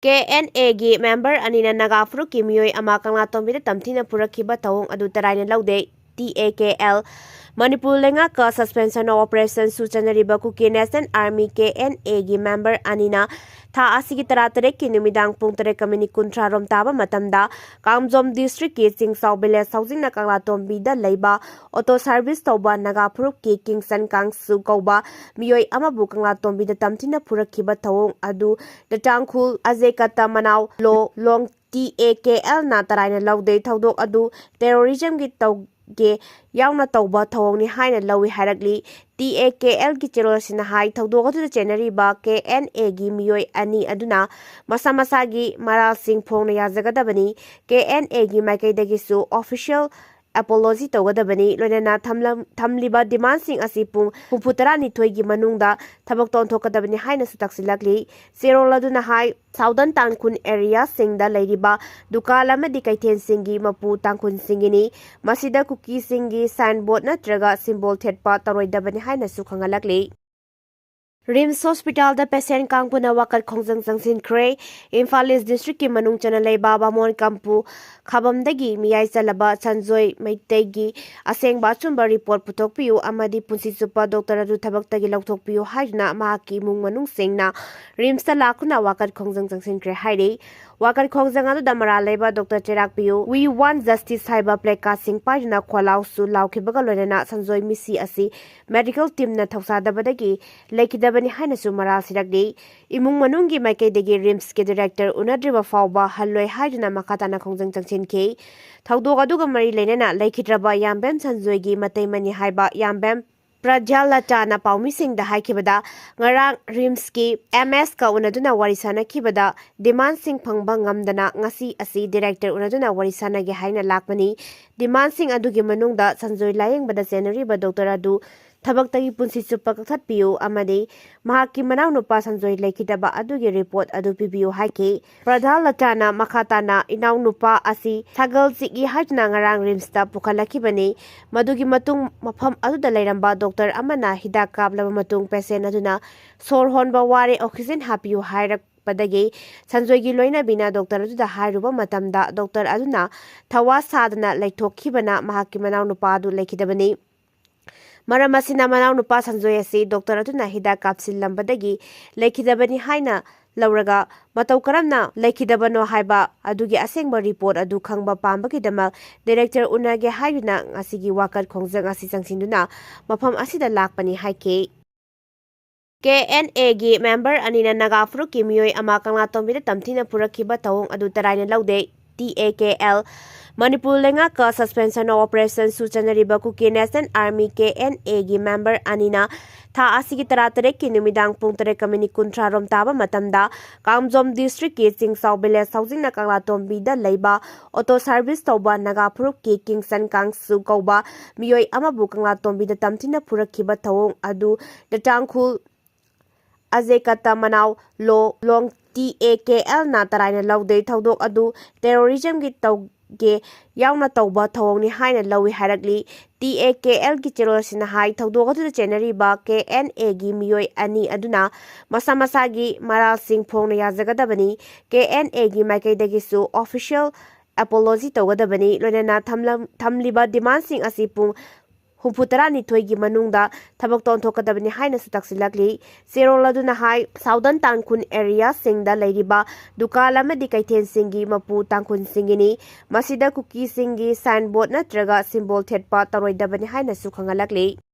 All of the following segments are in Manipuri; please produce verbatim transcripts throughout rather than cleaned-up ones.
ꯀꯦ ꯑꯦꯟ ꯑꯦꯒꯤ ꯃꯦꯝꯕꯔ ꯑꯅꯤꯅ ꯅꯥꯒꯥ ꯐꯨꯔꯨꯞꯀꯤ ꯃꯤꯑꯣꯏ ꯑꯃ ꯀꯪꯂꯥꯇꯣꯝꯕꯤꯗ ꯇꯝꯊꯤꯅ ꯐꯨꯔꯛꯈꯤꯕ ꯊꯧꯑꯣꯡ ꯑꯗꯨ ꯇꯔꯥꯏꯅ ꯂꯧꯗꯦ꯫ T A K L, Manipur ꯂꯩꯉꯥꯛꯀ Suspension of Operations ꯁꯨ ꯆꯠꯅꯔꯤꯕ Kuki national army, K N ꯑꯦꯒꯤ ꯃꯦꯝꯕꯔ ꯑꯅꯤꯅ ꯊꯥ ꯑꯁꯤꯒꯤ ꯇꯔꯥꯇꯔꯦꯠꯀꯤ ꯅꯨꯃꯤꯗꯥꯡ ꯄꯨꯡ ꯇꯔꯦꯠꯀ ꯃꯤꯅꯤꯠ ꯀꯨꯟꯊ꯭ꯔꯥ ꯔꯣꯝ ꯇꯥꯕ ꯃꯇꯝꯗ ꯀꯥꯝꯖꯣꯝ ꯗꯤꯁꯇ꯭ꯔꯤꯛꯀꯤ ꯆꯤꯡꯆꯥꯎ ꯚꯤꯂꯦꯖ ꯍꯧꯖꯤꯛꯅ ꯀꯪꯂꯥꯇꯣꯝꯕꯤꯗ ꯂꯩꯕ ꯑꯣꯇꯣ ꯁꯥꯔꯚꯤꯁ ꯇꯧꯕ ꯅꯥꯒꯥ ꯐꯨꯔꯨꯞꯀꯤ ꯀꯤꯡꯆꯟ ꯀꯥꯡꯁꯨ ꯀꯧꯕ ꯃꯤꯑꯣꯏ ꯑꯃꯕꯨ ꯀꯪꯂꯥꯇꯣꯝꯕꯤꯗ ꯇꯝꯊꯤꯅ ꯐꯨꯔꯛꯈꯤꯕ ꯊꯧꯑꯣꯡ ꯑꯗꯨ ꯇꯥꯡꯈꯨꯜ ꯑꯖꯦꯀꯠꯇ ꯃꯅꯥꯎ ꯂꯣ ꯂꯣꯡ ꯇꯤ ꯑꯦ ꯀꯦ ꯑꯦꯜꯅ ꯇꯔꯥꯏꯅ ꯂꯧꯗꯦ꯫ ꯊꯧꯗꯣꯛ ꯑꯗꯨ ꯇꯦꯔꯣꯔꯤꯖꯝꯒꯤ ꯇꯧꯒꯦ ꯌꯥꯎꯅ ꯇꯧꯕ ꯊꯧꯑꯣꯡꯅꯤ ꯍꯥꯏꯅ ꯂꯧꯏ ꯍꯥꯏꯔꯛꯂꯤ꯫ ꯇꯤ ꯑꯦ ꯀꯦ ꯑꯦꯜꯒꯤ ꯆꯦꯔꯣꯜ ꯑꯁꯤꯅ ꯍꯥꯏ, ꯊꯧꯗꯣꯛ ꯑꯗꯨꯗ ꯆꯦꯟꯅꯔꯤꯕ ꯀꯦ ꯑꯦꯟ ꯑꯦꯒꯤ ꯃꯤꯑꯣꯏ ꯑꯅꯤ ꯑꯗꯨꯅ ꯃꯁꯥ ꯃꯁꯥꯒꯤ ꯃꯔꯥꯜꯁꯤꯡ ꯐꯣꯡꯅ ꯌꯥꯖꯒꯗꯕꯅꯤ꯫ ꯀꯦ ꯑꯦꯟ ꯑꯦꯒꯤ ꯃꯥꯏꯀꯩꯗꯒꯤꯁꯨ ꯑꯣꯐꯤꯁꯤꯌꯦꯜ ꯑꯦꯄꯣꯂꯣꯖꯤ ꯇꯧꯒꯗꯕꯅꯤ꯫ ꯂꯣꯏꯅꯅ ꯊꯝꯂꯝ-, ꯊꯝꯂꯤꯕ ꯗꯤꯃꯥꯟꯁꯤꯡ ꯑꯁꯤ ꯄꯨꯡ ꯍꯨꯝꯐꯨ ꯇꯔꯥꯅꯤꯊꯣꯏꯒꯤ ꯃꯅꯨꯡꯗ ꯊꯕꯛꯇ ꯑꯣꯟꯊꯣꯛꯀꯗꯕꯅꯤ ꯍꯥꯏꯅꯁꯨ ꯇꯥꯛꯁꯤꯜꯂꯛꯂꯤ꯫ ꯆꯦꯔꯣꯜ ꯑꯗꯨꯅ ꯍꯥꯏ, ꯁꯥꯎꯗꯔꯟ ꯇꯥꯡꯈꯨꯜ ꯑꯦꯔꯤꯌꯥꯁꯤꯡꯗ ꯂꯩꯔꯤꯕ ꯗꯨꯀꯥꯟ ꯑꯃꯗꯤ ꯀꯩꯊꯦꯜꯁꯤꯡꯒꯤ ꯃꯄꯨ ꯇꯥꯡꯈꯨꯜꯁꯤꯡꯒꯤꯅꯤ꯫ ꯃꯁꯤꯗ ꯀꯨꯀꯤꯁꯤꯡꯒꯤ ꯁꯥꯏꯟꯕꯣꯔꯗ ꯅꯠꯇ꯭ꯔꯒ ꯁꯤꯝꯕꯣꯜ ꯊꯦꯠꯄ ꯇꯧꯔꯣꯏꯗꯕꯅꯤ ꯍꯥꯏꯅꯁꯨ ꯈꯪꯍꯜꯂꯛꯂꯤ꯫ ꯔꯤꯝꯁ ꯍꯣꯁꯄꯤꯇꯥꯜꯗ ꯄꯦꯁꯦꯟ ꯀꯥꯡꯕꯨꯅ ꯋꯥꯀꯠ ꯈꯣꯡꯖꯪ ꯆꯪꯁꯤꯟꯈ꯭ꯔꯦ꯫ ꯏꯝꯐꯥꯜ ꯏꯁ ꯗꯤꯁꯇ꯭ꯔꯤꯛꯀꯤ ꯃꯅꯨꯡ ꯆꯟꯅ ꯂꯩꯕ ꯕꯥꯃꯣꯟ ꯀꯥꯝꯄꯨ ꯈꯥꯕꯝꯗꯒꯤ ꯃꯤꯌꯥꯏ ꯆꯜꯂꯕ ꯁꯟꯖꯣꯏ ꯃꯩꯇꯩꯒꯤ ꯑꯁꯦꯡꯕ ꯑꯆꯨꯝꯕ ꯔꯤꯄꯣꯔꯠ ꯄꯨꯊꯣꯛꯄꯤꯌꯨ ꯑꯃꯗꯤ ꯄꯨꯟꯁꯤ ꯆꯨꯞꯄ ꯗꯣꯛꯇꯔ ꯑꯗꯨ ꯊꯕꯛꯇꯒꯤ ꯂꯧꯊꯣꯛꯄꯤꯌꯨ ꯍꯥꯏꯗꯨꯅ ꯃꯍꯥꯛꯀꯤ ꯏꯃꯨꯡ ꯃꯅꯨꯡꯁꯤꯡꯅ ꯔꯤꯝꯁꯇ ꯂꯥꯛꯇꯨꯅ ꯋꯥꯀꯠ ꯈꯣꯡꯖꯪ ꯆꯪꯁꯤꯟꯈ꯭ꯔꯦ ꯍꯥꯏꯔꯤ꯫ ꯋꯥꯀꯠ ꯈꯣꯡꯖꯪ ꯑꯗꯨꯗ ꯃꯔꯥꯜ ꯂꯩꯕ ꯗꯣꯛꯇꯔ ꯆꯩꯔꯥꯛꯄꯤꯌꯨ, "We want justice" ꯍꯥꯏꯕ ꯄ꯭ꯂꯦꯀꯥꯔꯗꯁꯤꯡ ꯄꯥꯏꯗꯨꯅ ꯈꯣꯜꯂꯥꯎꯁꯨ ꯂꯥꯎꯈꯤꯕꯒ ꯂꯣꯏꯅꯅ ꯁꯟꯖꯣꯏ ꯃꯤꯁꯤ ꯑꯁꯤ ꯃꯦꯗꯤꯀꯦꯜ ꯇꯤꯝꯅ ꯊꯧꯁꯥꯗꯕꯗꯒꯤ ꯂꯩꯈꯤꯗꯕꯅꯤ ꯍꯥꯏꯅꯁꯨ ꯃꯔꯥꯜ ꯁꯤꯔꯛꯂꯤ꯫ ꯏꯃꯨꯡ ꯃꯅꯨꯡꯒꯤ ꯃꯥꯏꯀꯩꯗꯒꯤ ꯔꯤꯝꯁꯀꯤ ꯗꯤꯔꯦꯛꯇꯔ ꯎꯅꯗ꯭ꯔꯤꯕ ꯐꯥꯎꯕ ꯍꯜꯂꯣꯏ ꯍꯥꯏꯗꯨꯅ ꯃꯈꯥ ꯇꯥꯅ ꯈꯣꯡꯖꯪ ꯆꯪꯁꯤꯟꯈꯤ꯫ ꯊꯧꯗꯣꯛ ꯑꯗꯨꯒ ꯃꯔꯤ ꯂꯩꯅꯅ ꯂꯩꯈꯤꯗ꯭ꯔꯕ ꯌꯥꯝꯕꯦꯝ ꯁꯟꯖꯣꯏꯒꯤ ꯃꯇꯩꯃꯅꯤ ꯍꯥꯏꯕ ꯌꯥꯝꯕꯦꯝ ꯄ꯭ꯔꯖꯥꯂꯇꯥꯅ ꯄꯥꯎꯃꯤꯁꯤꯡꯗ ꯍꯥꯏꯈꯤꯕꯗ, ꯉꯔꯥꯡ ꯔꯤꯝꯁꯀꯤ ꯑꯦꯝ ꯑꯦꯁꯀ ꯎꯅꯗꯨꯅ ꯋꯥꯔꯤ ꯁꯥꯅꯈꯤꯕꯗ ꯗꯤꯃꯥꯟꯁꯤꯡ ꯐꯪꯕ ꯉꯝꯗꯅ ꯉꯁꯤ ꯑꯁꯤ ꯗꯤꯔꯦꯛꯇꯔ ꯎꯅꯗꯨꯅ ꯋꯥꯔꯤ ꯁꯥꯅꯒꯦ ꯍꯥꯏꯅ ꯂꯥꯛꯄꯅꯤ꯫ ꯗꯤꯃꯥꯟꯁꯤꯡ ꯑꯗꯨꯒꯤ ꯃꯅꯨꯡꯗ ꯁꯟꯖꯣꯏ ꯂꯥꯌꯦꯡꯕꯗ ꯆꯦꯟꯅꯔꯤꯕ ꯗꯣꯛꯇꯔ ꯑꯗꯨ ꯊꯕꯛꯇꯒꯤ ꯄꯨꯟꯁꯤ ꯆꯨꯞꯄ ꯀꯛꯊꯠꯄꯤꯌꯨ ꯑꯃꯗꯤ ꯃꯍꯥꯛꯀꯤ ꯃꯅꯥꯎꯅꯨꯄꯥ ꯁꯟꯖꯣꯏ ꯂꯩꯈꯤꯗꯕ ꯑꯗꯨꯒꯤ ꯔꯤꯄꯣꯔꯠ ꯑꯗꯨ ꯄꯤꯕꯤꯌꯨ ꯍꯥꯏꯈꯤ꯫ ꯄ꯭ꯔꯖꯥꯂꯇꯥꯅ ꯃꯈꯥ ꯇꯥꯅ ꯏꯅꯥꯎꯅꯨꯄꯥ ꯑꯁꯤ ꯁꯒꯜ ꯆꯤꯛꯏ ꯍꯥꯏꯗꯨꯅ ꯉꯔꯥꯡ ꯔꯤꯝꯁꯇ ꯄꯨꯈꯠꯂꯛꯈꯤꯕꯅꯤ꯫ ꯃꯗꯨꯒꯤ ꯃꯇꯨꯡ ꯃꯐꯝ ꯑꯗꯨꯗ ꯂꯩꯔꯝꯕ ꯗꯣꯛꯇꯔ ꯑꯃꯅ ꯍꯤꯗꯥꯛ ꯀꯥꯞꯂꯕ ꯃꯇꯨꯡ ꯄꯦꯁꯦꯟ ꯑꯗꯨꯅ ꯁꯣꯔ ꯍꯣꯟꯕ ꯋꯥꯔꯦ, ꯑꯣꯛꯁꯤꯖꯦꯟ ꯍꯥꯞꯄꯤꯌꯨ ꯍꯥꯏꯔꯛ-, ꯂꯥꯛꯄꯗꯒꯤ ꯁꯟꯖꯣꯏꯒꯤ ꯂꯣꯏꯅꯕꯤꯅ ꯗꯣꯛꯇꯔ ꯑꯗꯨꯗ ꯍꯥꯏꯔꯨꯕ ꯃꯇꯝꯗ ꯗꯣꯛꯇꯔ ꯑꯗꯨꯅ ꯊꯋꯥ ꯁꯥꯗꯅ ꯂꯩꯊꯣꯛꯈꯤꯕꯅ ꯃꯍꯥꯛꯀꯤ ꯃꯅꯥꯎꯅꯨꯄꯥ ꯑꯗꯨ ꯂꯩꯈꯤꯗꯕꯅꯤ꯫ ꯃꯔꯝ ꯑꯁꯤꯅ ꯃꯅꯥꯎꯅꯨꯄꯥ ꯁꯟꯖꯣꯏ ꯑꯁꯤ ꯗꯣꯛꯇꯔ ꯑꯗꯨꯅ ꯍꯤꯗꯥꯛ ꯀꯥꯞꯁꯤꯜꯂꯝꯕꯗꯒꯤ ꯂꯩꯈꯤꯗꯕꯅꯤ ꯍꯥꯏꯅ ꯂꯧꯔꯒ ꯃꯇꯧ ꯀꯔꯝꯅ ꯂꯩꯈꯤꯗꯕꯅꯣ ꯍꯥꯏꯕ ꯑꯗꯨꯒꯤ ꯑꯁꯦꯡꯕ ꯔꯤꯄꯣꯔꯠ ꯑꯗꯨ ꯈꯪꯕ ꯄꯥꯝꯕꯒꯤꯗꯃꯛ ꯗꯤꯔꯦꯛꯇꯔ ꯎꯅꯒꯦ ꯍꯥꯏꯗꯨꯅ ꯉꯁꯤꯒꯤ ꯋꯥꯀꯠ ꯈꯣꯡꯖꯪ ꯑꯁꯤ ꯆꯪꯁꯤꯟꯗꯨꯅ ꯃꯐꯝ ꯑꯁꯤꯗ ꯂꯥꯛꯄꯅꯤ ꯍꯥꯏꯈꯤ꯫ ꯀꯦ ꯑꯦꯟ ꯑꯦꯒꯤ ꯃꯦꯝꯕꯔ ꯑꯅꯤꯅ ꯅꯥꯒꯥ ꯐꯨꯔꯨꯞꯀꯤ ꯃꯤꯑꯣꯏ ꯑꯃ ꯀꯪꯂꯥꯇꯣꯝꯕꯤꯗ ꯇꯝꯊꯤꯅ ꯐꯨꯔꯛꯈꯤꯕ ꯊꯧꯑꯣꯡ ꯑꯗꯨ ꯇꯔꯥꯏꯅ ꯂꯧꯗꯦ꯫ T A K L. Manipur ꯂꯩꯉꯥꯛꯀ suspension of operation ꯁꯨ ꯆꯠꯅꯔꯤꯕ Kuki National Army, K N ꯑꯦꯒꯤ ꯃꯦꯝꯕꯔ ꯑꯅꯤꯅ ꯊꯥ ꯑꯁꯤꯒꯤ ꯇꯔꯥꯇꯔꯦꯠꯀꯤ ꯅꯨꯃꯤꯗꯥꯡ ꯄꯨꯡ ꯇꯔꯦꯠꯀ ꯃꯤꯅꯤꯠ ꯀꯨꯟꯊ꯭ꯔꯥ ꯔꯣꯝ ꯇꯥꯕ ꯃꯇꯝꯗ ꯀꯥꯝꯖꯣꯝ ꯗꯤꯁꯇ꯭ꯔꯤꯛꯀꯤ ꯆꯤꯡꯆꯥꯎ ꯚꯤꯂꯦꯖ ꯍꯧꯖꯤꯛꯅ ꯀꯪꯂꯥꯇꯣꯝꯕꯤꯗ ꯂꯩꯕ ꯑꯣꯇꯣ ꯁꯥꯔꯚꯤꯁ ꯇꯧꯕ ꯅꯥꯒꯥ ꯐꯨꯔꯨꯞꯀꯤ ꯀꯤꯡꯆꯟ ꯀꯥꯡꯁꯨ ꯀꯧꯕ ꯃꯤꯑꯣꯏ ꯑꯃꯕꯨ ꯀꯪꯂꯥꯇꯣꯝꯕꯤꯗ ꯇꯝꯊꯤꯅ ꯐꯨꯔꯛꯈꯤꯕ ꯊꯧꯑꯣꯡ ꯑꯗꯨ ꯗ ꯇꯥꯡꯈꯨꯜ ꯑꯖꯦꯀꯇ ꯃꯅꯥꯎ ꯂꯣ ꯂꯣꯡ ꯇꯤ ꯑꯦ ꯀꯦ ꯑꯦꯜꯅ ꯇꯔꯥꯏꯅ ꯂꯧꯗꯦ꯫ ꯊꯧꯗꯣꯛ ꯑꯗꯨ ꯇꯦꯔꯣꯔꯤꯖꯝꯒꯤ ꯇꯧꯒꯦ ꯌꯥꯎꯅ ꯇꯧꯕ ꯊꯧꯑꯣꯡꯅꯤ ꯍꯥꯏꯅ ꯂꯧꯏ ꯍꯥꯏꯔꯛꯂꯤ꯫ ꯇꯤ ꯑꯦ ꯀꯦ ꯑꯦꯜꯒꯤ ꯆꯦꯔꯣꯜ ꯑꯁꯤꯅ ꯍꯥꯏ, ꯊꯧꯗꯣꯛ ꯑꯗꯨꯗ ꯆꯦꯟꯅꯔꯤꯕ ꯀꯦ ꯑꯦꯟ ꯑꯦꯒꯤ ꯃꯤꯑꯣꯏ ꯑꯅꯤ ꯑꯗꯨꯅ ꯃꯁꯥ ꯃꯁꯥꯒꯤ ꯃꯔꯥꯜꯁꯤꯡ ꯐꯣꯡꯅ ꯌꯥꯖꯒꯗꯕꯅꯤ꯫ ꯀꯦ ꯑꯦꯟ ꯑꯦꯒꯤ ꯃꯥꯏꯀꯩꯗꯒꯤꯁꯨ official apology ꯇꯧꯒꯗꯕꯅꯤ꯫ ꯂꯣꯏꯅꯅ ꯊꯝꯂꯝ-, ꯊꯝꯂꯤꯕ demandꯁꯤꯡ ꯑꯁꯤ ꯄꯨꯡ ꯍꯨꯝꯐꯨ ꯇꯔꯥꯅꯤꯊꯣꯏꯒꯤ ꯃꯅꯨꯡꯗ ꯊꯕꯛꯇ ꯑꯣꯟꯊꯣꯛꯀꯗꯕꯅꯤ ꯍꯥꯏꯅꯁꯨ ꯇꯥꯛꯁꯤꯜꯂꯛꯂꯤ꯫ ꯆꯦꯔꯣꯜ ꯑꯗꯨꯅ ꯍꯥꯏ, Southern ꯇꯥꯡꯈꯨꯜ areaꯁꯤꯡꯗ ꯂꯩꯔꯤꯕ ꯗꯨꯀꯥꯟ ꯑꯃꯗꯤ ꯀꯩꯊꯦꯜꯁꯤꯡꯒꯤ ꯃꯄꯨ ꯇꯥꯡꯈꯨꯜꯁꯤꯡꯒꯤꯅꯤ꯫ ꯃꯁꯤꯗ ꯀꯨꯀꯤꯁꯤꯡꯒꯤ signboard ꯅꯠꯇ꯭ꯔꯒ symbol ꯊꯦꯠꯄ ꯇꯧꯔꯣꯏꯗꯕꯅꯤ ꯍꯥꯏꯅꯁꯨ ꯈꯪꯍꯜꯂꯛꯂꯤ꯫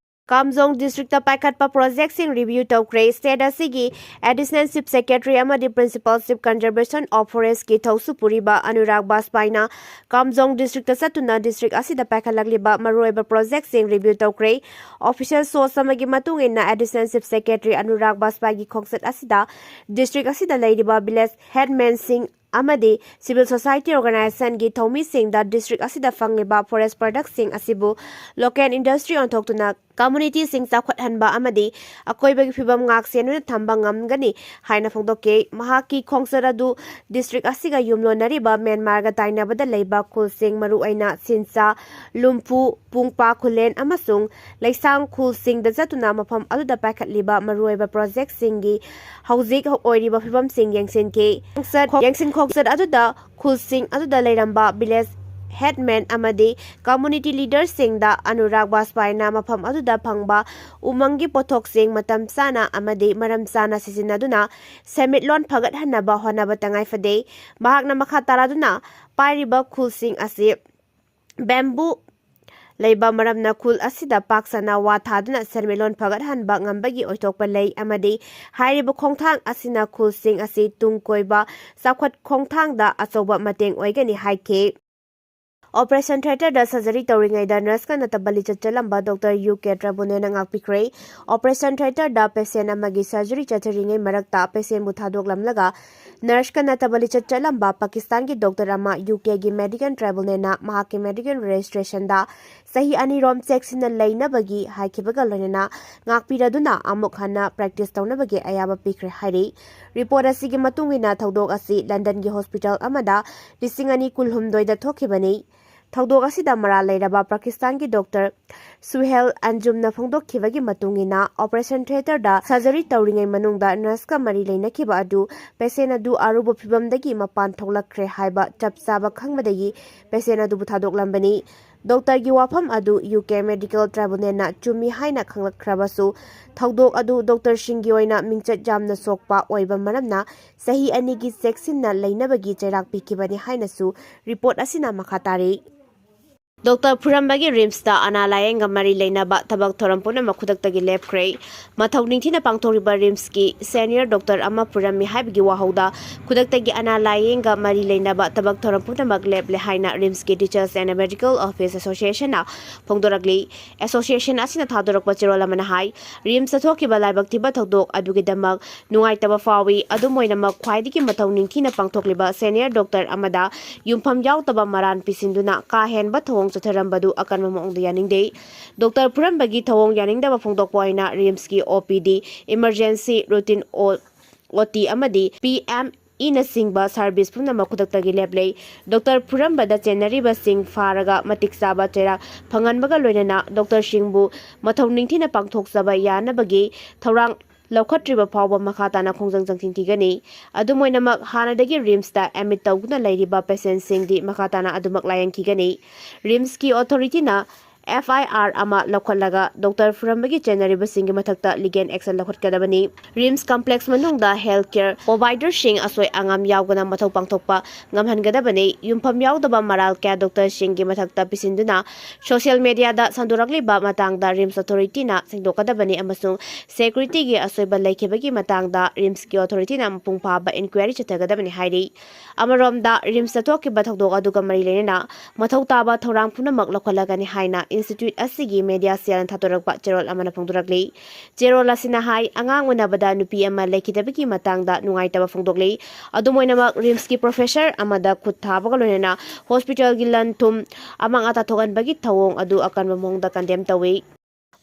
ꯀꯥꯝꯖꯣꯡ ꯗꯤꯁꯇ꯭ꯔꯤꯛꯇ ꯄꯥꯏꯈꯠꯄ ꯄ꯭ꯔꯣꯖꯦꯛꯁꯤꯡ ꯔꯤꯚ꯭ꯌꯨ ꯇꯧꯈ꯭ꯔꯦ꯫ ꯁ꯭ꯇꯦꯠ ꯑꯁꯤꯒꯤ Additional Chief Secretary ꯑꯃꯗꯤ Principal Chief Conservation of Forestꯀꯤ ꯊꯧꯁꯨ ꯄꯨꯔꯤꯕ ꯑꯅꯨꯔꯥꯒ ꯕꯥꯖꯄꯥꯏꯅ ꯀꯥꯝꯖꯣꯡ ꯗꯤꯁꯇ꯭ꯔꯤꯛꯇ ꯆꯠꯇꯨꯅ ꯗꯤꯁꯇ꯭ꯔꯤꯛ ꯑꯁꯤꯗ ꯄꯥꯏꯈꯠꯂꯛꯂꯤꯕ ꯃꯔꯨꯑꯣꯏꯕ ꯄ꯭ꯔꯣꯖꯦꯛꯁꯤꯡ ꯔꯤꯚ꯭ꯌꯨ ꯇꯧꯈ꯭ꯔꯦ꯫ Official source ꯑꯃꯒꯤ ꯃꯇꯨꯡ ꯏꯟꯅ, Additional Chief Secretary ꯑꯅꯨꯔꯥꯒ ꯕꯥꯖꯄꯥꯏꯒꯤ ꯈꯣꯡꯆꯠ ꯑꯁꯤꯗ ꯗꯤꯁꯇ꯭ꯔꯤꯛ ꯑꯁꯤꯗ ꯂꯩꯔꯤꯕ ꯚꯤꯂꯦꯖ ꯍꯦꯗꯃꯦꯟꯁꯤꯡ ꯑꯃꯗꯤ civil society organizationꯒꯤ ꯊꯧꯃꯤꯁꯤꯡꯗ ꯗꯤꯁꯇ꯭ꯔꯤꯛ ꯑꯁꯤꯗ ꯐꯪꯂꯤꯕ forest productꯁꯤꯡ ꯑꯁꯤꯕꯨ local industry ꯑꯣꯟꯊꯣꯛꯇꯨꯅ communityꯁꯤꯡ ꯆꯥꯎꯈꯠꯍꯟꯕ ꯑꯃꯗꯤ ꯑꯀꯣꯏꯕꯒꯤ ꯐꯤꯕꯝ ꯉꯥꯛ ꯁꯦꯟꯗꯨꯅ ꯊꯝꯕ ꯉꯝꯒꯅꯤ ꯍꯥꯏꯅ ꯐꯣꯡꯗꯣꯛꯈꯤ꯫ ꯃꯍꯥꯛꯀꯤ ꯈꯣꯡꯆꯠ ꯑꯗꯨ district ꯑꯁꯤꯒ ꯌꯨꯝꯂꯣꯟꯅꯔꯤꯕ ꯃ꯭ꯌꯥꯟꯃꯥꯔꯒ ꯇꯥꯏꯅꯕꯗ ꯂꯩꯕ ꯈꯨꯜꯁꯤꯡ, ꯃꯔꯨꯑꯣꯏꯅ ꯁꯤꯟꯆꯥ, ꯂꯨꯝꯐꯨ, ꯄꯨꯡꯄꯥ ꯈꯨꯂꯦꯟ ꯑꯃꯁꯨꯡ ꯂꯩꯁꯥꯡ ꯈꯨꯜꯁꯤꯡꯗ ꯆꯠꯇꯨꯅ ꯃꯐꯝ ꯑꯗꯨꯗ ꯄꯥꯏꯈꯠꯂꯤꯕ ꯃꯔꯨꯑꯣꯏꯕ projectꯁꯤꯡꯒꯤ ꯍꯧꯖꯤꯛ ꯑꯣꯏꯔꯤꯕ ꯐꯤꯕꯝꯁꯤꯡ ꯌꯦꯡꯁꯤꯟꯈꯤ꯫ ꯈꯣꯡꯆꯠ, ꯌꯦꯡꯁꯤꯟ ꯈꯣꯡꯆꯠ ꯑꯗꯨꯗ ꯈꯨꯜꯁꯤꯡ ꯑꯗꯨꯗ ꯂꯩꯔꯝꯕ village headman ꯑꯃꯗꯤ community leaderꯁꯤꯡꯗ ꯑꯅꯨꯔꯥꯒ ꯕꯥꯖꯄꯥꯏꯅ ꯃꯐꯝ ꯑꯗꯨꯗ ꯐꯪꯕ ꯎꯃꯪꯒꯤ ꯄꯣꯠꯊꯣꯛꯁꯤꯡ ꯃꯇꯝ ꯆꯥꯅ ꯑꯃꯗꯤ ꯃꯔꯝ ꯆꯥꯅ ꯁꯤꯖꯤꯟꯅꯗꯨꯅ ꯁꯦꯟꯃꯤꯠꯂꯣꯟ ꯐꯒꯠꯍꯟꯅꯕ ꯍꯣꯠꯅꯕ ꯇꯉꯥꯏ ꯐꯗꯦ꯫ ꯃꯍꯥꯛꯅ ꯃꯈꯥ ꯇꯥꯔꯗꯨꯅ ꯄꯥꯏꯔꯤꯕ ꯈꯨꯜꯁꯤꯡ ꯑꯁꯤ bamboo ꯂꯩꯕ ꯃꯔꯝꯅ ꯈꯨꯜ ꯑꯁꯤꯗ ꯄꯥꯛ ꯁꯟꯅ ꯋꯥ ꯊꯥꯗꯨꯅ ꯁꯦꯟꯃꯤꯠꯂꯣꯟ ꯐꯒꯠꯍꯟꯕ ꯉꯝꯕꯒꯤ ꯑꯣꯏꯊꯣꯛꯄ ꯂꯩ ꯑꯃꯗꯤ ꯍꯥꯏꯔꯤꯕ ꯈꯣꯡꯊꯥꯡ ꯑꯁꯤꯅ ꯈꯨꯜꯁꯤꯡ ꯑꯁꯤ ꯇꯨꯡ ꯀꯣꯏꯕ ꯆꯥꯎꯈꯠ ꯈꯣꯡꯊꯥꯡꯗ ꯑꯆꯧꯕ ꯃꯇꯦꯡ ꯑꯣꯏꯒꯅꯤ ꯍꯥꯏꯈꯤ꯫ Operation theatreꯗ surgery ꯇꯧꯔꯤꯉꯩꯗ nurseꯀ ꯅꯠꯇꯕ ꯂꯤꯆꯠ ꯆꯠꯂꯝꯕ Doctor U K ꯇ꯭ꯔꯥꯏꯕꯨꯅꯦꯅ ꯉꯥꯛꯄꯤꯈ꯭ꯔꯦ꯫ Operation theatreꯗ patient ꯑꯃꯒꯤ surgery ꯆꯠꯊꯔꯤꯉꯩ ꯃꯔꯛꯇ patientꯕꯨ ꯊꯥꯗꯣꯛꯂꯝꯂꯒ nurseꯀ ꯅꯠꯇꯕ ꯂꯤꯆꯠ ꯆꯠꯂꯝꯕ ꯄꯥꯀꯤꯁꯇꯥꯟꯒꯤ doctor ꯑꯃ UKꯒꯤ Medical Tribunalꯅ ꯃꯍꯥꯛꯀꯤ medical registrationꯗ ꯆꯍꯤ ꯑꯅꯤꯔꯣꯝ ꯆꯦꯛꯁꯤꯟꯅ ꯂꯩꯅꯕꯒꯤ ꯍꯥꯏꯈꯤꯕꯒ ꯂꯣꯏꯅꯅ ꯉꯥꯛꯄꯤꯔꯗꯨꯅ ꯑꯃꯨꯛ ꯍꯟꯅ practice ꯇꯧꯅꯕꯒꯤ ꯑꯌꯥꯕ ꯄꯤꯈ꯭ꯔꯦ ꯍꯥꯏꯔꯤ꯫ Report ꯑꯁꯤꯒꯤ ꯃꯇꯨꯡ ꯏꯟꯅ ꯊꯧꯗꯣꯛ ꯑꯁꯤ ꯂꯟꯗꯟꯒꯤ hospital ꯑꯃꯗ ꯂꯤꯁꯤꯡ ꯑꯅꯤ ꯀꯨꯟꯍꯨꯝꯗꯣꯏꯗ ꯊꯣꯛꯈꯤꯕꯅꯤ꯫ ꯊꯧꯗꯣꯛ ꯑꯁꯤꯗ ꯃꯔꯥꯜ ꯂꯩꯔꯕ ꯄꯥꯀꯤꯁꯇꯥꯟꯒꯤ doctor ꯁꯨꯍꯦꯜ ꯑꯟꯖꯨꯝꯅ ꯐꯣꯡꯗꯣꯛꯈꯤꯕꯒꯤ ꯃꯇꯨꯡ ꯏꯟꯅ, operation theatreꯗ surgery ꯇꯧꯔꯤꯉꯩ ꯃꯅꯨꯡꯗ nurseꯀ ꯃꯔꯤ ꯂꯩꯅꯈꯤꯕ ꯑꯗꯨ patient ꯑꯗꯨ ꯑꯔꯨꯕ ꯐꯤꯚꯝꯗꯒꯤ ꯃꯄꯥꯟ ꯊꯣꯛꯂꯛꯈ꯭ꯔꯦ ꯍꯥꯏꯕ ꯆꯞ ꯆꯥꯕ ꯈꯪꯕꯗꯒꯤ patient ꯑꯗꯨꯕꯨ ꯊꯥꯗꯣꯛꯂꯝꯕꯅꯤ꯫ Doctorꯒꯤ ꯋꯥꯐꯝ ꯑꯗꯨ UK Medical Tribunalꯅ ꯆꯨꯝꯃꯤ ꯍꯥꯏꯅ ꯈꯪꯂꯛꯈ꯭ꯔꯕꯁꯨ, ꯊꯧꯗꯣꯛ ꯑꯗꯨ doctorꯁꯤꯡꯒꯤ ꯑꯣꯏꯅ ꯃꯤꯡꯆꯠ ꯌꯥꯝꯅ ꯁꯣꯛꯄ ꯑꯣꯏꯕ ꯃꯔꯝꯅ ꯆꯍꯤ ꯑꯅꯤꯒꯤ ꯆꯦꯛꯁꯤꯟꯅ ꯂꯩꯅꯕꯒꯤ ꯆꯩꯔꯥꯛ ꯄꯤꯈꯤꯕꯅꯤ ꯍꯥꯏꯅꯁꯨ report ꯑꯁꯤꯅ ꯃꯈꯥ ꯇꯥꯔꯤ꯫ Doctor ꯐꯨꯔꯝꯕꯒꯤ RIMSꯇ ꯑꯅꯥ ꯂꯥꯌꯦꯡꯒ ꯃꯔꯤ ꯂꯩꯅꯕ ꯊꯕꯛ ꯊꯧꯔꯝ ꯄꯨꯝꯅꯃꯛ ꯈꯨꯗꯛꯇꯒꯤ ꯂꯦꯞꯈ꯭ꯔꯦ꯫ ꯃꯊꯧ ꯅꯤꯡꯊꯤꯅ ꯄꯥꯡꯊꯣꯛꯂꯤꯕ RIMSꯀꯤ senior doctor ꯑꯃ ꯐꯨꯔꯝꯃꯤ ꯍꯥꯏꯕꯒꯤ ꯋꯥꯍꯧꯗ ꯈꯨꯗꯛꯇꯒꯤ ꯑꯅꯥ ꯂꯥꯌꯦꯡꯒ ꯃꯔꯤ ꯂꯩꯅꯕ ꯊꯕꯛ ꯊꯧꯔꯝ ꯄꯨꯝꯅꯃꯛ ꯂꯦꯞꯂꯦ ꯍꯥꯏꯅ RIMSꯀꯤ Teachers and Medical Office Associationꯅ ꯐꯣꯡꯗꯣꯔꯛꯂꯤ꯫ Association ꯑꯁꯤꯅ ꯊꯥꯗꯣꯔꯛꯄ ꯆꯦꯔꯣꯜ ꯑꯃꯅ ꯍꯥꯏ, RIMSꯇ ꯊꯣꯛꯈꯤꯕ ꯂꯥꯏꯕꯛ ꯊꯤꯕ ꯊꯧꯗꯣꯛ ꯑꯗꯨꯒꯤꯗꯃꯛ ꯅꯨꯡꯉꯥꯏꯇꯕ ꯐꯥꯎꯏ꯫ ꯑꯗꯨꯝ ꯑꯣꯏꯅꯃꯛ, ꯈ꯭ꯋꯥꯏꯗꯒꯤ ꯃꯊꯧ ꯅꯤꯡꯊꯤꯅ ꯄꯥꯡꯊꯣꯛꯂꯤꯕ senior doctor ꯑꯃꯗ ꯌꯨꯝꯐꯝ ꯌꯥꯎꯗꯕ ꯃꯔꯥꯟ ꯄꯤꯁꯤꯟꯗꯨꯅ ꯀꯥ ꯍꯦꯟꯕ ꯊꯧꯑꯣꯡ ꯆꯠꯊꯔꯝꯕꯗꯨ ꯑꯀꯟꯕ ꯃꯑꯣꯡꯗ ꯌꯥꯅꯤꯡꯗꯦ꯫ ꯗꯣꯛꯇꯔ ꯐꯨꯔꯝꯕꯒꯤ ꯊꯧꯑꯣꯡ ꯌꯥꯅꯤꯡꯗꯕ ꯐꯣꯡꯗꯣꯛꯄ ꯑꯣꯏꯅ ꯔꯤꯝꯁꯀꯤ OPD, Emergency Routine, OT ꯑꯃꯗꯤ PMEꯅꯆꯤꯡꯕ service ꯄꯨꯝꯅꯃꯛ ꯈꯨꯗꯛꯇꯒꯤ ꯂꯦꯞꯂꯦ꯫ ꯗꯣꯛꯇꯔ ꯐꯨꯔꯝꯕꯗ ꯆꯦꯟꯅꯔꯤꯕꯁꯤꯡ ꯐꯥꯔꯒ ꯃꯇꯤꯛ ꯆꯥꯕ ꯆꯩꯔꯥꯛ ꯐꯪꯍꯟꯕꯒ ꯂꯣꯏꯅꯅ ꯗꯣꯛꯇꯔꯁꯤꯡꯕꯨ ꯃꯊꯧ ꯅꯤꯡꯊꯤꯅ ꯄꯥꯡꯊꯣꯛꯆꯕ ꯌꯥꯅꯕꯒꯤ ꯊꯧꯔꯥꯡ ꯂꯧꯈꯠꯇ꯭ꯔꯤꯕ ꯐꯥꯎꯕ ꯃꯈꯥ ꯇꯥꯅ ꯈꯣꯡꯖꯪ ꯆꯪꯁꯤꯟꯈꯤꯒꯅꯤ꯫ ꯑꯗꯨꯝ ꯑꯣꯏꯅꯃꯛ, ꯍꯥꯟꯅꯗꯒꯤ ꯔꯤꯝꯁꯇ admit ꯇꯧꯗꯨꯅ ꯂꯩꯔꯤꯕ patientꯁꯤꯡꯗꯤ ꯃꯈꯥ ꯇꯥꯅ ꯑꯗꯨꯃꯛ ꯂꯥꯌꯦꯡꯈꯤꯒꯅꯤ꯫ ꯔꯤꯝꯁꯀꯤ authorityꯅ FIR ꯑꯃ ꯂꯧꯈꯠꯂꯒ ꯗꯣꯛꯇꯔ ꯐꯨꯔꯝꯕꯒꯤ ꯆꯦꯟꯅꯔꯤꯕꯁꯤꯡꯒꯤ ꯃꯊꯛꯇ legal action ꯂꯧꯈꯠꯀꯗꯕꯅꯤ꯫ ꯔꯤꯝꯁ complex ꯃꯅꯨꯡꯗ health care providerꯁꯤꯡ ꯑꯁꯣꯏ ꯑꯉꯥꯝ ꯌꯥꯎꯗꯅ ꯃꯊꯧ ꯄꯥꯡꯊꯣꯛꯄ ꯉꯝꯍꯟꯒꯗꯕꯅꯤ꯫ ꯌꯨꯝꯐꯝ ꯌꯥꯎꯗꯕ ꯃꯔꯥꯜ ꯀꯌꯥ ꯗꯣꯛꯇꯔꯁꯤꯡꯒꯤ ꯃꯊꯛꯇ ꯄꯤꯁꯤꯟꯗꯨꯅ social mediaꯗ ꯁꯟꯗꯣꯔꯛꯂꯤꯕ ꯃꯇꯥꯡꯗ ꯔꯤꯝꯁ authorityꯅ ꯁꯦꯡꯗꯣꯛꯀꯗꯕꯅꯤ ꯑꯃꯁꯨꯡ securityꯒꯤ ꯑꯁꯣꯏꯕ ꯂꯩꯈꯤꯕꯒꯤ ꯃꯇꯥꯡꯗ ꯔꯤꯝꯁꯀꯤ authorityꯅ ꯃꯄꯨꯡ ꯐꯥꯕ inquiry ꯆꯠꯊꯒꯗꯕꯅꯤ ꯍꯥꯏꯔꯤ꯫ ꯑꯃꯔꯣꯝꯗ, ꯔꯤꯝꯁꯇ ꯊꯣꯛꯈꯤꯕ ꯊꯧꯗꯣꯛ ꯑꯗꯨꯒ ꯃꯔꯤ ꯂꯩꯅꯅ ꯃꯊꯧ ꯇꯥꯕ ꯊꯧꯔꯥꯡ ꯄꯨꯝꯅꯃꯛ ꯂꯧꯈꯠꯂꯒꯅꯤ ꯍꯥꯏꯅ institute ꯑꯁꯤꯒꯤ media cellꯅ ꯊꯥꯗꯣꯔꯛꯄ ꯆꯦꯔꯣꯜ ꯑꯃꯅ ꯐꯣꯡꯗꯣꯔꯛꯂꯤ꯫ ꯆꯦꯔꯣꯜ ꯑꯁꯤꯅ ꯍꯥꯏ, ꯑꯉꯥꯡ ꯎꯅꯕꯗ ꯅꯨꯄꯤ ꯑꯃ ꯂꯩꯈꯤꯗꯕꯒꯤ ꯃꯇꯥꯡꯗ ꯅꯨꯡꯉꯥꯏꯇꯕ ꯐꯣꯡꯗꯣꯛꯂꯤ꯫ ꯑꯗꯨꯝ ꯑꯣꯏꯅꯃꯛ, ꯔꯤꯝꯁꯀꯤ professor ꯑꯃꯗ ꯈꯨꯠ ꯊꯥꯕꯒ ꯂꯣꯏꯅꯅ hospitalꯒꯤ ꯂꯟ ꯊꯨꯝ ꯑꯃꯥꯡ ꯑꯇꯥ ꯊꯣꯛꯍꯟꯕꯒꯤ ꯊꯧꯑꯣꯡ ꯑꯗꯨ ꯑꯀꯟꯕ ꯃꯑꯣꯡꯗ condemn ꯇꯧꯏ꯫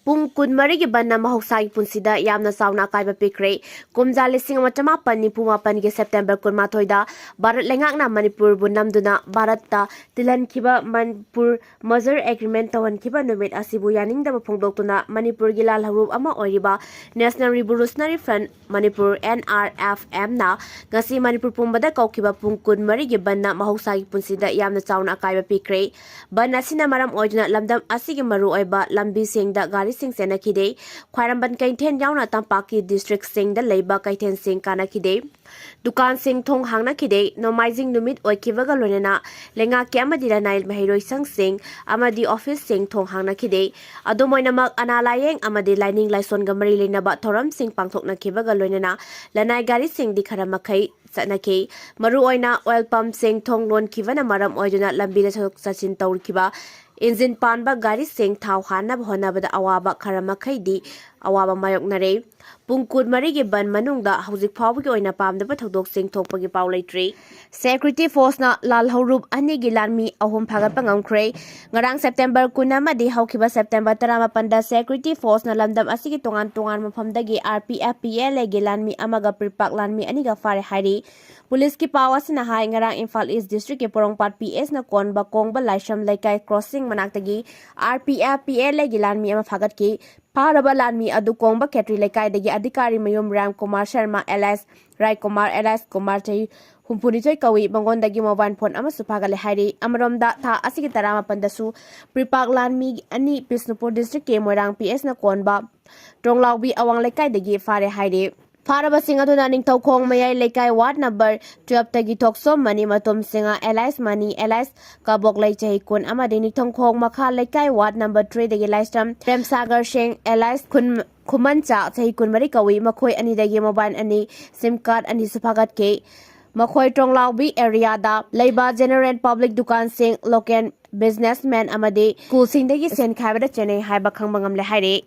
ꯄꯨꯡ ꯀꯨꯟꯃꯔꯤꯒꯤ ꯕꯟꯅ ꯃꯍꯧꯁꯥꯒꯤ ꯄꯨꯟꯁꯤꯗ ꯌꯥꯝꯅ ꯆꯥꯎꯅ ꯑꯀꯥꯏꯕ ꯄꯤꯈ꯭ꯔꯦ꯫ ꯀꯨꯝꯖꯥ ꯂꯤꯁꯤꯡ ꯑꯃ ꯆꯃꯥꯄꯟ ꯅꯤꯐꯨ ꯃꯥꯄꯟꯒꯤ September ꯀꯨꯟꯃꯥꯊꯣꯏꯗ ꯚꯥꯔꯠ ꯂꯩꯉꯥꯛꯅ ꯃꯅꯤꯄꯨꯔꯕꯨ ꯅꯝꯗꯨꯅ ꯚꯥꯔꯠꯇ ꯇꯤꯜꯍꯟꯈꯤꯕ ꯃꯅꯤꯄꯨꯔ merger agreement ꯇꯧꯍꯟꯈꯤꯕ ꯅꯨꯃꯤꯠ ꯑꯁꯤꯕꯨ ꯌꯥꯅꯤꯡꯗꯕ ꯐꯣꯡꯗꯣꯛꯇꯨꯅ ꯃꯅꯤꯄꯨꯔꯒꯤ ꯂꯥꯜꯍꯧꯂꯨꯞ ꯑꯃ ꯑꯣꯏꯔꯤꯕ National Revolutionary Front ꯃꯅꯤꯄꯨꯔ, NRFMꯅ ꯉꯁꯤ ꯃꯅꯤꯄꯨꯔ ꯄꯨꯝꯕꯗ ꯀꯧꯈꯤꯕ ꯄꯨꯡ ꯀꯨꯟꯃꯔꯤꯒꯤ ꯕꯟꯅ ꯃꯍꯧꯁꯥꯒꯤ ꯄꯨꯟꯁꯤꯗ ꯌꯥꯝꯅ ꯆꯥꯎꯅ ꯑꯀꯥꯏꯕ ꯄꯤꯈ꯭ꯔꯦ꯫ ꯕꯟ ꯑꯁꯤꯅ ꯃꯔꯝ ꯑꯣꯏꯗꯨꯅ ꯂꯝꯗꯝ ꯑꯁꯤꯒꯤ ꯃꯔꯨꯑꯣꯏꯕ ꯂꯝꯕꯤꯁꯤꯡꯗ ꯒꯥꯔꯤꯁꯤꯡ ꯆꯦꯟꯅꯈꯤꯗꯦ꯫ ꯈ꯭ꯋꯥꯏꯔꯝꯕꯟ ꯀꯩꯊꯦꯜ ꯌꯥꯎꯅ ꯇꯝꯄꯥꯛꯀꯤ districtꯁꯤꯡꯗ ꯂꯩꯕ ꯀꯩꯊꯦꯜꯁꯤꯡ ꯀꯥꯅꯈꯤꯗꯦ꯫ ꯗꯨꯀꯥꯟꯁꯤꯡ ꯊꯣꯡ ꯍꯥꯡꯅꯈꯤꯗꯦ꯫ ꯅꯣꯡꯃꯥꯏꯖꯤꯡ ꯅꯨꯃꯤꯠ ꯑꯣꯏꯈꯤꯕꯒ ꯂꯣꯏꯅꯅ ꯂꯩꯉꯥꯛꯀꯤ ꯑꯃꯗꯤ ꯂꯅꯥꯏ ꯃꯍꯩꯔꯣꯏ ꯁꯪꯁꯤꯡ ꯑꯃꯗꯤ officeꯁꯤꯡ ꯊꯣꯡ ꯍꯥꯡꯅꯈꯤꯗꯦ꯫ ꯑꯗꯨꯝ ꯑꯣꯏꯅꯃꯛ, ꯑꯅꯥ ꯂꯥꯌꯦꯡ ꯑꯃꯗꯤ ꯂꯥꯏꯅꯤꯡ ꯂꯥꯏꯁꯣꯟꯒ ꯃꯔꯤ ꯂꯩꯅꯕ ꯊꯧꯔꯝꯁꯤꯡ ꯄꯥꯡꯊꯣꯛꯅꯈꯤꯕꯒ ꯂꯣꯏꯅꯅ ꯂꯅꯥꯏ ꯒꯥꯔꯤꯁꯤꯡꯗꯤ ꯈꯔ ꯃꯈꯩ ꯆꯠꯅꯈꯤ꯫ ꯃꯔꯨꯑꯣꯏꯅ oil pumpꯁꯤꯡ ꯊꯣꯡ ꯂꯣꯟꯈꯤꯕꯅ ꯃꯔꯝ ꯑꯣꯏꯗꯨꯅ ꯂꯝꯕꯤꯗ ꯆꯠꯊꯣꯛ ꯆꯠꯁꯤꯟ ꯇꯧꯔꯤꯈꯤꯕ engine ꯄꯥꯟꯕ ꯒꯥꯔꯤꯁꯤꯡ ꯊꯥꯎ ꯍꯥꯟꯅꯕ ꯍꯣꯠꯅꯕꯗ ꯑꯋꯥꯕ ꯈꯔ ꯃꯈꯩꯗꯤ ꯑꯋꯥꯕ ꯃꯥꯌꯣꯛꯅꯔꯦ꯫ ꯄꯨꯡ ꯀꯨꯟꯃꯔꯤꯒꯤ ꯕꯟ ꯃꯅꯨꯡꯗ ꯍꯧꯖꯤꯛ ꯐꯥꯎꯕꯒꯤ ꯑꯣꯏꯅ ꯄꯥꯝꯗꯕ ꯊꯧꯗꯣꯛꯁꯤꯡ ꯊꯣꯛꯄꯒꯤ ꯄꯥꯎ ꯂꯩꯇ꯭ꯔꯤ꯫ Security Forceꯅ ꯂꯥꯜꯍꯧꯂꯨꯞ ꯑꯅꯤꯒꯤ ꯂꯥꯟꯃꯤ ꯑꯍꯨꯝ ꯐꯥꯒꯠꯄ ꯉꯝꯈ꯭ꯔꯦ꯫ ꯉꯔꯥꯡ September ꯀꯨꯟ ꯑꯃꯗꯤ ꯍꯧꯈꯤꯕ September ꯇꯔꯥꯃꯥꯄꯟꯗ Security Forceꯅ ꯂꯝꯗꯝ ꯑꯁꯤꯒꯤ ꯇꯣꯉꯥꯟ ꯇꯣꯉꯥꯟꯕ ꯃꯐꯝꯗꯒꯤ R P F P L Aꯒꯤ ꯂꯥꯟꯃꯤ ꯑꯃꯒ ꯄ꯭ꯔꯤꯄꯥꯛ ꯂꯥꯟꯃꯤ ꯑꯅꯤꯒ ꯐꯥꯔꯦ ꯍꯥꯏꯔꯤ꯫ ꯄꯨꯂꯤꯁꯀꯤ ꯄꯥꯎ ꯑꯁꯤꯅ ꯍꯥꯏ, ꯉꯔꯥꯡ ꯏꯝꯐꯥꯜ East Districtꯀꯤ ꯄꯣꯔꯣꯝꯄꯥꯠ P Sꯅ ꯀꯣꯟꯕ ꯀꯣꯡꯕ ꯂꯥꯏꯁ꯭ꯔꯝ ꯂꯩꯀꯥꯏ crossing ꯃꯅꯥꯛꯇꯒꯤ R P F P L Aꯒꯤ ꯂꯥꯟꯃꯤ ꯑꯃ ꯐꯥꯒꯠꯈꯤ꯫ ꯐꯥꯔꯕ ꯂꯥꯟꯃꯤ ꯑꯗꯨ ꯀꯣꯡꯕ ꯈꯦꯇ꯭ꯔꯤ ꯂꯩꯀꯥꯏꯗꯒꯤ ꯑꯗꯤꯀꯥꯔꯤ ꯃꯌꯨꯝ ꯔꯥꯝ ꯀꯨꯃꯥꯔ ꯁꯔꯃ alias ꯔꯥꯏ ꯀꯨꯃꯥꯔ alias ꯀꯨꯃꯥꯔ, ꯆꯍꯤ ꯍꯨꯝꯐꯨꯅꯤꯊꯣꯏ ꯀꯧꯏ꯫ ꯃꯉꯣꯟꯗꯒꯤ mobile phone ꯑꯃꯁꯨ ꯐꯥꯒꯠꯂꯦ ꯍꯥꯏꯔꯤ꯫ ꯑꯃꯔꯣꯝꯗ, ꯊꯥ ꯑꯁꯤꯒꯤ ꯇꯔꯥꯃꯥꯄꯟꯗꯁꯨ ꯄ꯭ꯔꯤꯄꯥꯛ ꯂꯥꯟꯃꯤ ꯑꯅꯤ ꯕꯤꯁꯅꯨꯄꯨꯔ Districtꯀꯤ ꯃꯣꯏꯔꯥꯡ P Sꯅ ꯀꯣꯟꯕ ꯇ꯭ꯔꯣꯡꯂꯥꯎꯕꯤ ꯑꯋꯥꯡ ꯂꯩꯀꯥꯏꯗꯒꯤ ꯐꯥꯔꯦ ꯍꯥꯏꯔꯤ꯫ ꯐꯥꯔꯕꯁꯤꯡ ꯑꯗꯨꯅ ꯅꯤꯡꯊꯧꯈꯣꯡ ꯃꯌꯥꯏ ꯂꯩꯀꯥꯏ ward number twelveꯇꯒꯤ ꯊꯣꯛꯁꯣꯝ ꯃꯅꯤ ꯃꯇꯣꯝ ꯁꯤꯡꯍ alias ꯃꯅꯤ alias ꯀꯥꯕꯣꯛꯂꯩ, ꯆꯍꯤ ꯀꯨꯟ, ꯑꯃꯗꯤ ꯅꯤꯡꯊꯧꯈꯣꯡ ꯃꯈꯥ ꯂꯩꯀꯥꯏ ward number threeꯗꯒꯤ ꯂꯥꯏꯁ꯭ꯔꯝ ꯄ꯭ꯔꯦꯝꯁꯥꯒꯔ ꯁꯤꯡ alias ꯈꯨꯟ-, ꯈꯨꯃꯟꯆꯥ, ꯆꯍꯤ ꯀꯨꯟꯃꯔꯤ ꯀꯧꯏ꯫ ꯃꯈꯣꯏ ꯑꯅꯤꯗꯒꯤ mobile ꯑꯅꯤ, SIM card ꯑꯅꯤꯁꯨ ꯐꯥꯒꯠꯈꯤ꯫ ꯃꯈꯣꯏ ꯇ꯭ꯔꯣꯡꯂꯥꯎꯕꯤ areaꯗ ꯂꯩꯕ general public ꯗꯨꯀꯥꯟꯁꯤꯡ, local businessman ꯑꯃꯗꯤ schoolꯁꯤꯡꯗꯒꯤ ꯁꯦꯟ ꯈꯥꯏꯕꯗ ꯆꯦꯟꯅꯩ ꯍꯥꯏꯕ ꯈꯪꯕ ꯉꯝꯂꯦ ꯍꯥꯏꯔꯤ꯫